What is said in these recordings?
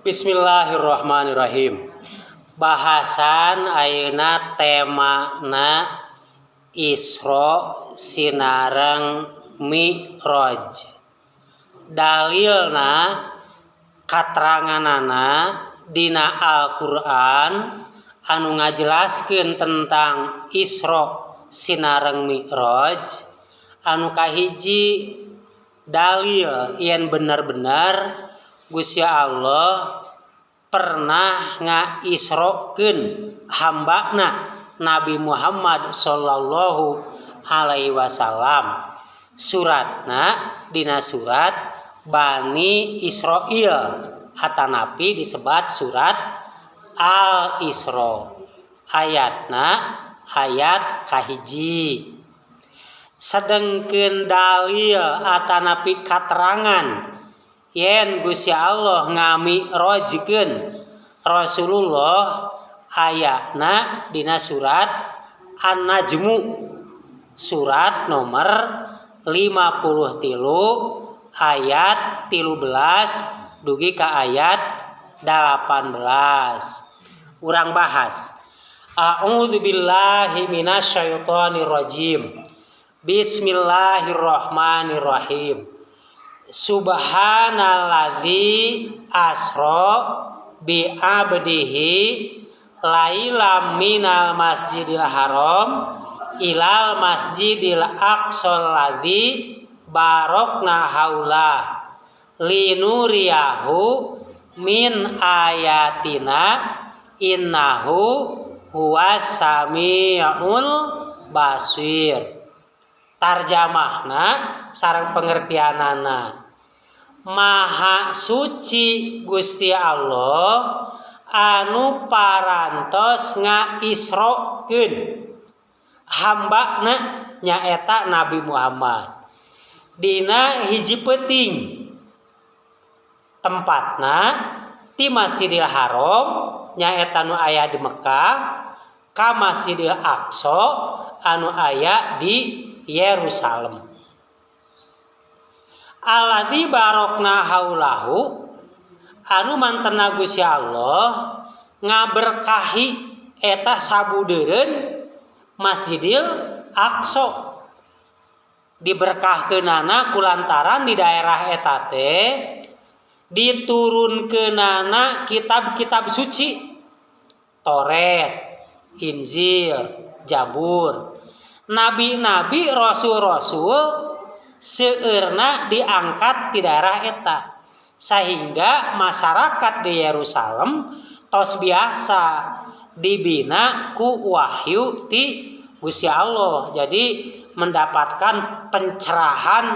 Bismillahirrahmanirrahim. Bahasan ayeuna temana Isra sinareng Mi'raj. Dalilna kateranganana dina Al-Qur'an anu ngajelaskeun tentang Isra sinareng Mi'raj, anu kahiji dalil yen bener-bener Gusti Allah pernah ngaisrokeun hambana Nabi Muhammad sallallahu alaihi wasallam. Suratna dina surat Bani Israil atanapi disebat surat Al-Isra, ayatna ayat kahiji. Sedengkeun dalil atanapi katerangan yen Gusti Allah ngami'rajkeun Rasulullah ayatna dina surat An-Najmu, surat nomor 53 ayat 13 dugi ka ayat 18. Urang bahas. A'udzu billahi minasyaitonir rajim. Bismillahirrahmanirrahim. Subhanalladzi asra bi abdihi lailam minal masjidil haram ilal masjidil aqsal ladzi barokna haula linuriyahu min ayatina innahu huwas samiul basir. Tarjamahna sareng pengertianana, Maha suci Gusti Allah anu parantos ngaisrokeun hambana, nyaeta Nabi Muhammad, dina hiji peuting, tempatna ti Masjidil Haram, nyaeta nu aya di Mekah, ka Masjidil Aqsa anu aya di Yerusalem. Alladzi barokna haulahu, anu mantena Gusti Allah ngaberkahi eta sabudeureun Masjidil Aqsa. Diberkahkeunana kulantaran di daerah eta teh diturunkeunana kitab-kitab suci, Taurat, Injil, Jabur. Nabi-nabi, rasul-rasul seueurna diangkat di daerah eta, sehingga masyarakat di Yerusalem tos biasa dibina ku wahyu ti Gusti Allah. Jadi mendapatkan pencerahan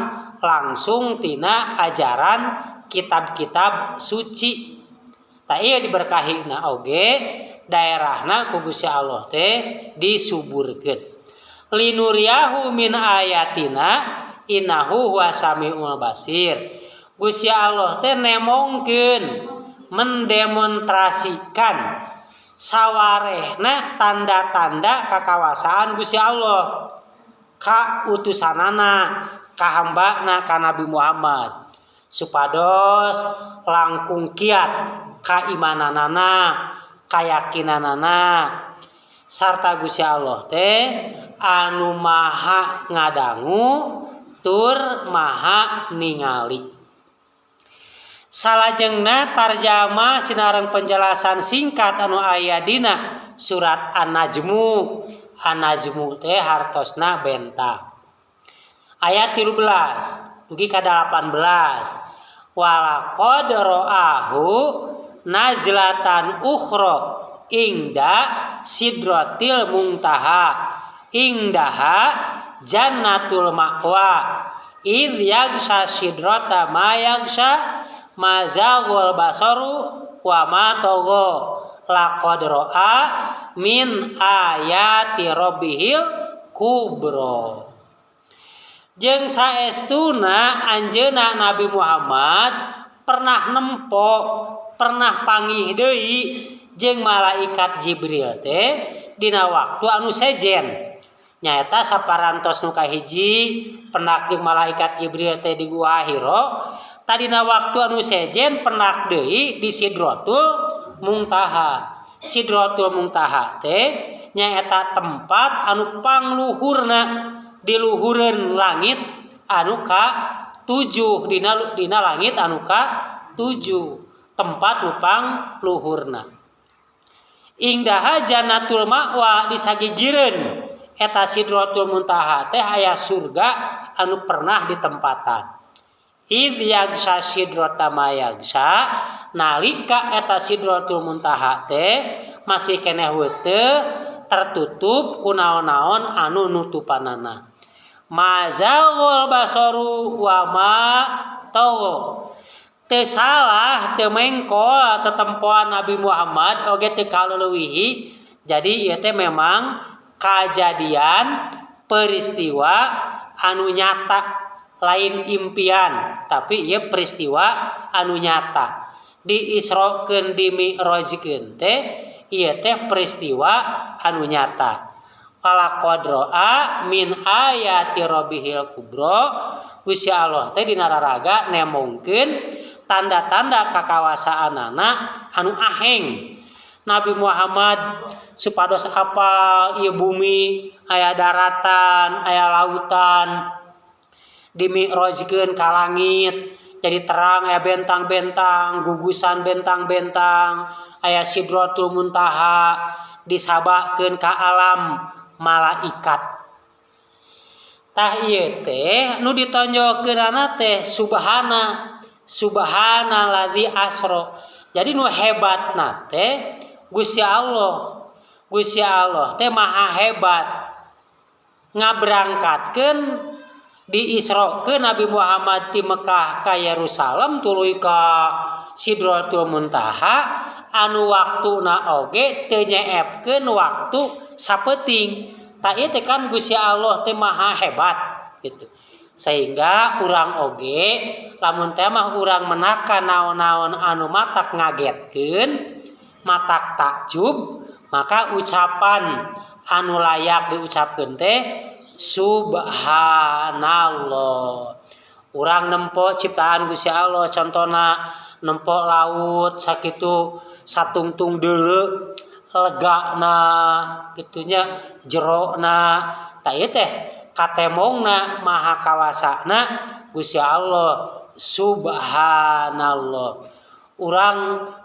langsung tina ajaran kitab-kitab suci. Tak iya diberkahi na oge daerahna ku Gusti Allah teh disuburkeun. Linuriyahu min ayatina innahu huwas samiul basir. Gusti Allah teh nemongkeun, mendemonstrasikan sawarehna tanda-tanda kakawasaan Gusti Allah ka utusanana, ka hambana, ka Nabi Muhammad, supados langkung kiat kaimananana, kayakinanana, sarta Gusti Allah teh anu maha ngadangu tur maha ningali. Salajengna tarjamah sinareng penjelasan singkat anu aya dina surat An-Najmu. An-Najmu teh hartosna bentang. Ayat 13 dugi ka 18. Walaqad ra'ahu nazlatan ukhra inda sidratil muntaha indaha jannatul ma'wa idh yagsha sidrata ma yagsha ma zaghal basaru wa ma tagha laqad ra'a min ayati rabbihil kubra. Jeung saestuna anjeunna Nabi Muhammad pernah nempo, pernah panggih deui jeung malaikat Jibril teh dina waktu anu sejen, nyaeta saparantos nu kahiji pendak jeung malaikat Jibril teh di Gua Hiro. Tadina waktu anu sejen pendak deui di Sidratul Muntaha. Sidratul Muntaha teh nyaeta tempat anu pangluhurna di luhureun langit anu ka 7, dina langit anu ka 7, tempat nu pangluhurna. Indaha Jannatul Ma'wa, disagigireun eta Sidratul Muntaha teh aya surga anu pernah ditempatan. Idz yagsha sidrata ma yagsha, nalika eta Sidratul Muntaha teh masih keneh heuteut, tertutup ku naon-naon anu nutupanana. Ma zaghal basaru wa ma tagha, teu salah, teu mengkol tetempoan Nabi Muhammad oge teu kaleuwihi. Jadi ieu teh memang kajadian peristiwa anu nyata, lain impian, tapi ieu peristiwa anu nyata. Diisrokeun, dimi'rajkeun teh ieu teh peristiwa anu nyata. Walaqad ra'a min ayati rabbihil kubra, Gusti Allah teh dina raraga nemongkeun tanda-tanda kakawasaanana anu aheng. Nabi Muhammad supados apal ieu bumi aya daratan, aya lautan, dimi'rajkeun ka langit jadi terang, aya bentang-bentang, gugusan bentang-bentang, aya Sidratul Muntaha, disabakeun ka alam malaikat. Tah, ieu teh nu ditonjolkeunana teh subhana, subhanalladzi asra. Jadi nu hebatna teh Gusti Allah. Gusti Allah teh maha hebat, ngaberangkatkeun, diisrokeun Nabi Muhammad di Mekah ka Yerusalem tuluy ka Sidratul Muntaha anu waktuna oge teu nyeepkeun waktu sapeuting. Tah, ieu teh kan Gusti Allah teh maha hebat gitu, sehingga urang oge lamun teh mah urang menakan naon-naon anu matak ngagetkeun, matak takjub, maka ucapan anu layak diucapkeun teh subhanallah. Urang nempo ciptaan Gusti Allah, contohna nempo laut sakitu satungtung deuleu legana gitunya, jerona. Tah, ieu teh katemongna maha kawasana Gusti Allah, subhanallah. Urang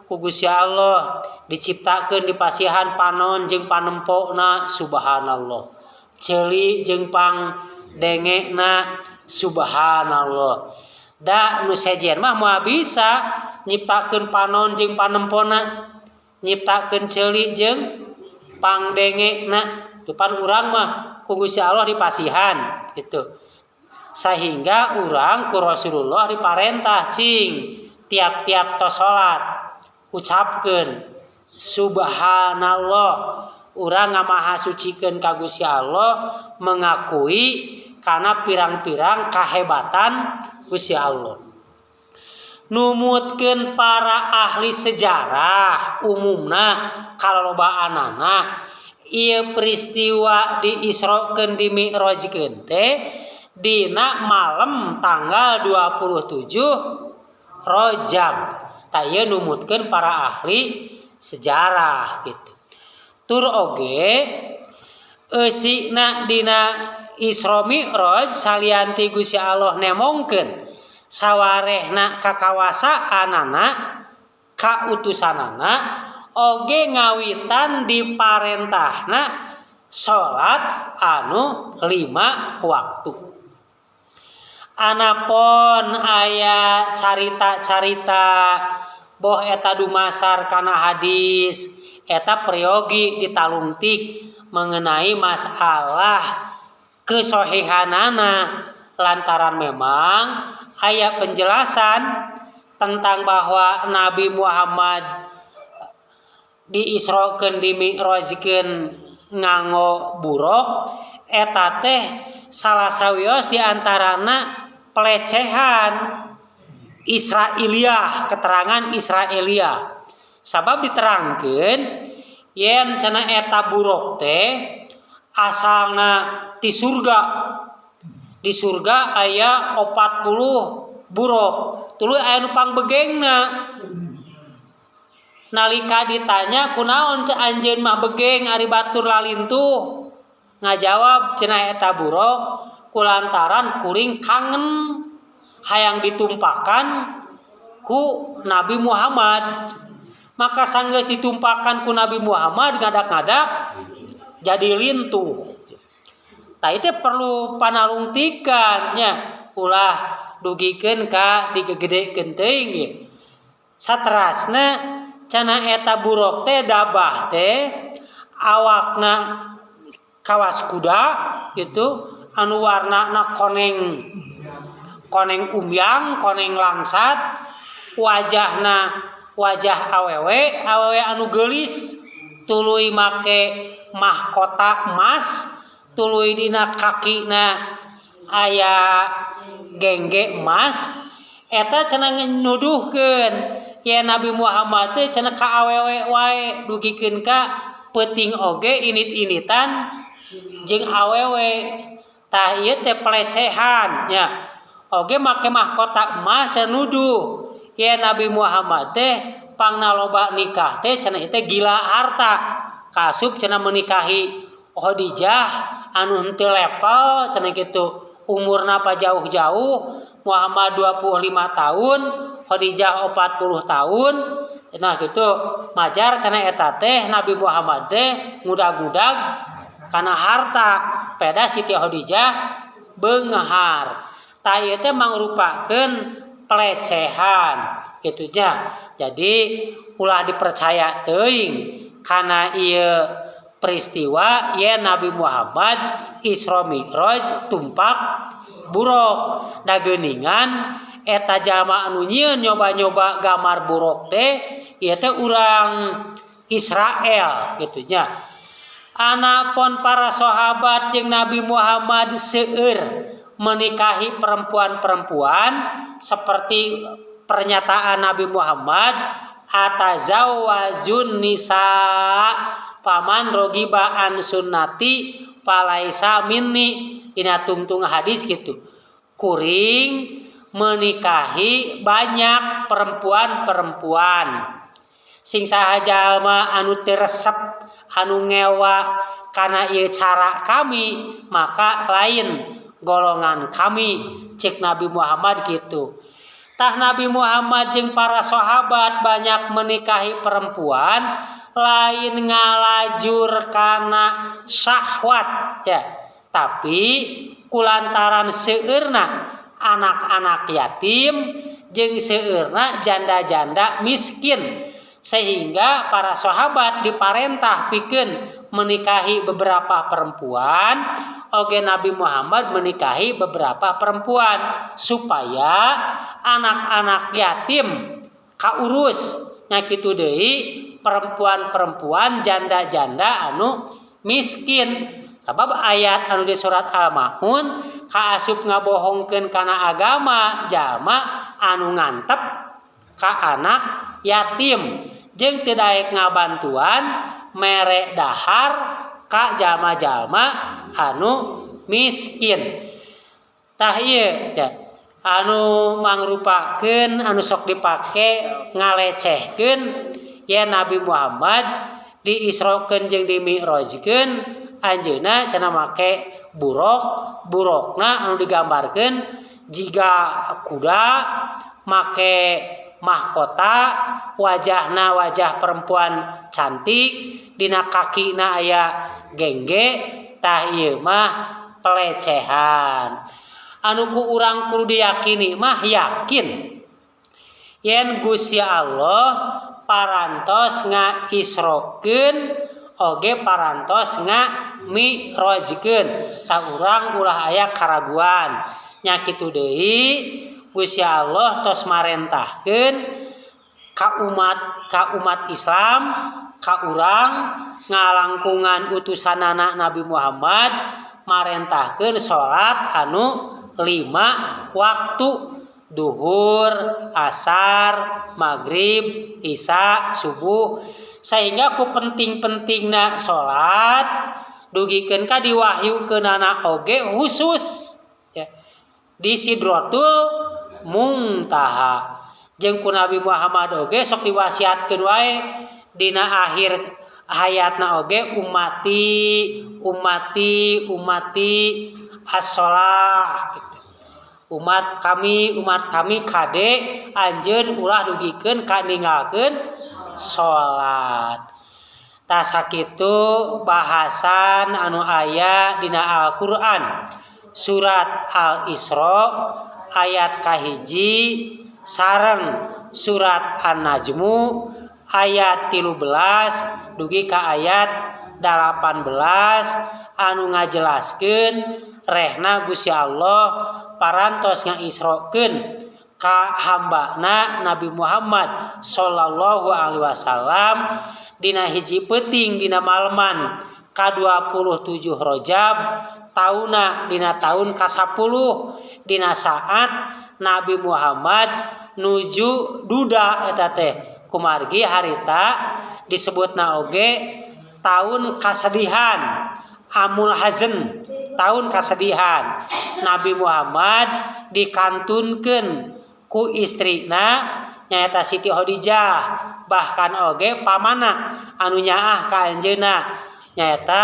ku Gusti Allah diciptakeun, dipasihan panon jeung panempona, subhanallah. Ceuli jeung pang dengena, subhanallah. Da nu sejen mah moal bisa nyiptakeun panon jeung panempona, nyiptakeun ceuli jeung pangdengena. Depan urang mah ku Gusti Allah dipasihan gitu, sehingga urang ku Rasulullah diparentah cing tiap-tiap tos salat ucapkeun subhanallah. Urang ngamahasucikeun ka Gusti Allah, mengakui karena pirang-pirang kahebatan Gusti Allah. Numutkeun para ahli sejarah, umumna kalobaanana ieu peristiwa diisrokeun, dimi'rajkeun teh dina malam tanggal 27 Rajab. Tah, ieu numutkeun para ahli sejarah gitu. Tur oge eusina dina Isra Mi'raj, salianti Gusti Allah nemongkeun sawarehna kakawasaanana, kautusanana, oge ngawitan diparentahna salat anu 5 waktu. Anapun aya carita-carita boh eta dumasar kana hadis, eta peryogi ditalungtik mengenai masalah kesohihanana, lantaran memang aya penjelasan tentang bahwa Nabi Muhammad diisrokeun, dimi'rajkeun nganggo buraq eta teh salah sawios diantarana pelecehan Israiliyah, keterangan Israiliyah. Sabab diterangkeun yen cenah eta buraq teh asalna ti surga. Di surga aya 40 buraq. Tuluy aya nu pangbegengna. Nalika ditanya, "Kunaon cek anjeun mah begeng, ari batur lalintuh?" Ngajawab cenah eta buruk, "Kulantaran kuring kangen hayang ditumpakan ku Nabi Muhammad." Maka sanggeus ditumpakan ku Nabi Muhammad, ngadak-ngadak jadi lintuh. Tah, itu perlu panalungtikan nya, ulah dugikeun ka digegedekeun teuing ye. Saterasna cenah eta buruk teh, dabah teh awakna kawas kuda gitu, anu warna koneng, koneng umyang, koneng langsat, wajahna wajah awewe, awewe anu gelis, tuluy make mahkota emas, tuluy dina kakina aya gengge emas. Eta cenah nuduhkeun ya Nabi Muhammad teh cenah ka awewe wae, dugikeun ka peuting oge init-initan jeung awewe. Tah, ieu teh pelecehan nya. Oge make mahkota emas, cenah nuduh ya Nabi Muhammad teh pangna loba nikah teh cenah teh gila harta, kasup cenah menikahi Khadijah anu henteu level cenah kitu, umurna pa jauh-jauh, Muhammad 25 tahun, Khadijah 40 tahun. Nah gitu, majar cenah eta teh Nabi Muhammad teh ngudag-ngudag kana harta, peda Siti Khadijah beunghar. Tah, ieu teh mangrupakeun pelecehan gitu nya. Jadi ulah dipercaya teuing kana ieu peristiwa ya Nabi Muhammad Isra Mi'raj tumpak buruk. Da geuningan eta jalma anu nyieun nyoba-nyoba gambar buruk teh ieu teh urang Israel gitu nya. Anapun para sahabat jeung Nabi Muhammad seueur menikahi perempuan-perempuan, seperti pernyataan Nabi Muhammad, "Atazawwajun nisa, faman raghiba an sunnati falaisa minni," dina tungtung hadis gitu, "Kuring menikahi banyak perempuan-perempuan, sing saha jalma anu teu resep, anu ngewa kana ieu cara kami, maka lain golongan kami," cek Nabi Muhammad gitu. Tah, Nabi Muhammad jeung para sahabat banyak menikahi perempuan lain ngalajur kana syahwat ya, tapi kulantaran seueurna anak-anak yatim jeung seueurna janda-janda miskin, sehingga para sahabat diparentah pikeun menikahi beberapa perempuan. Oge Nabi Muhammad menikahi beberapa perempuan supaya anak-anak yatim kaurus nya, kitu deui perempuan-perempuan janda-janda anu miskin. Sabab ayat anu di surat Al-Maun, kaasup ngabohongkeun kana agama jalma anu ngantep ka anak yatim jeung teu daek ngabantuan mere dahar ka jalma-jalma anu miskin. Tah, ieu ya anu mangrupakeun anu sok dipake ngalecehkeun ya Nabi Muhammad diisrokeun jeung dimi'rajkeun, anjeunna cenah make buruk, burukna anu digambarkeun jiga kuda, make mahkota, wajahna wajah perempuan cantik, dina kakina aya gengge. Tah, ieu mah pelecehan. Anu ku urang kudu diyakini mah yakin yen Gusti Allah parantos ngaisrokeun oge parantos ngami'rajkeun. Tah, urang ulah aya karaguan nya. Kitu deui, Gusti Allah tos marentahkeun ka umat Islam, ka urang ngalangkungan utusanana Nabi Muhammad, marentahkeun salat anu 5 waktu, duhur, asar, maghrib, isya, subuh. Sehingga ku penting-pentingna salat dugikeun ka diwahyukeunana oge khusus ya di Sidratul Muntaha. Jeung ku Nabi Muhammad oge sok diwasiatkeun wae dina akhir hayatna oge, "Umati, umati, umati, as-shalah," gitu. Umat kami, umat kami, kade anjeun ulah dugikeun ka ninggalkeun salat. Tah, sakitu bahasan anu aya dina Al-Qur'an surat Al-Isra ayat kahiji sareng surat An-Najmu ayat 13 dugi ka ayat 18 anu ngajelaskeun rehna Gusti Allah parantos ngaisrokeun ka hambana Nabi Muhammad sallallahu alaihi wasallam dina hiji peuting dina maleman ka-27 Rajab tauna dina tahun ka-10, dina saat Nabi Muhammad nuju duda. Eta teh kumargi harita disebutna oge tahun kasedihan, amul hazan, tahun kasedihan. Nabi Muhammad dikantunkeun ku istrina nyaeta Siti Khadijah, bahkan oge pamana anu nyaah ka anjeunna nyaeta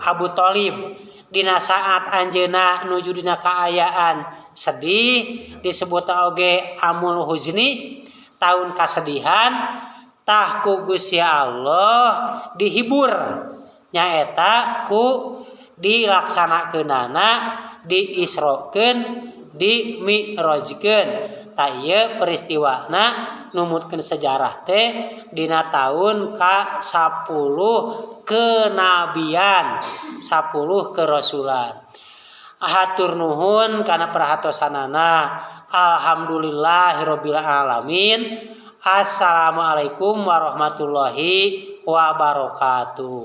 Abu Thalib. Dina saat anjeunna nuju dina kaayaan sedih disebut oge amul huzni, tahun kasedihan. Tah, ku Gusti Allah dihibur nyaeta ku dilaksanakeunana diisrokeun, dimi'rajkeun. Tah, ieu peristiwana numutkeun sejarah teh dina tahun ka 10 kenabian, 10 kerasulan. Hatur nuhun kana perhatosanana. Alhamdulillahirabbil alamin. Assalamualaikum warahmatullahi wabarakatuh.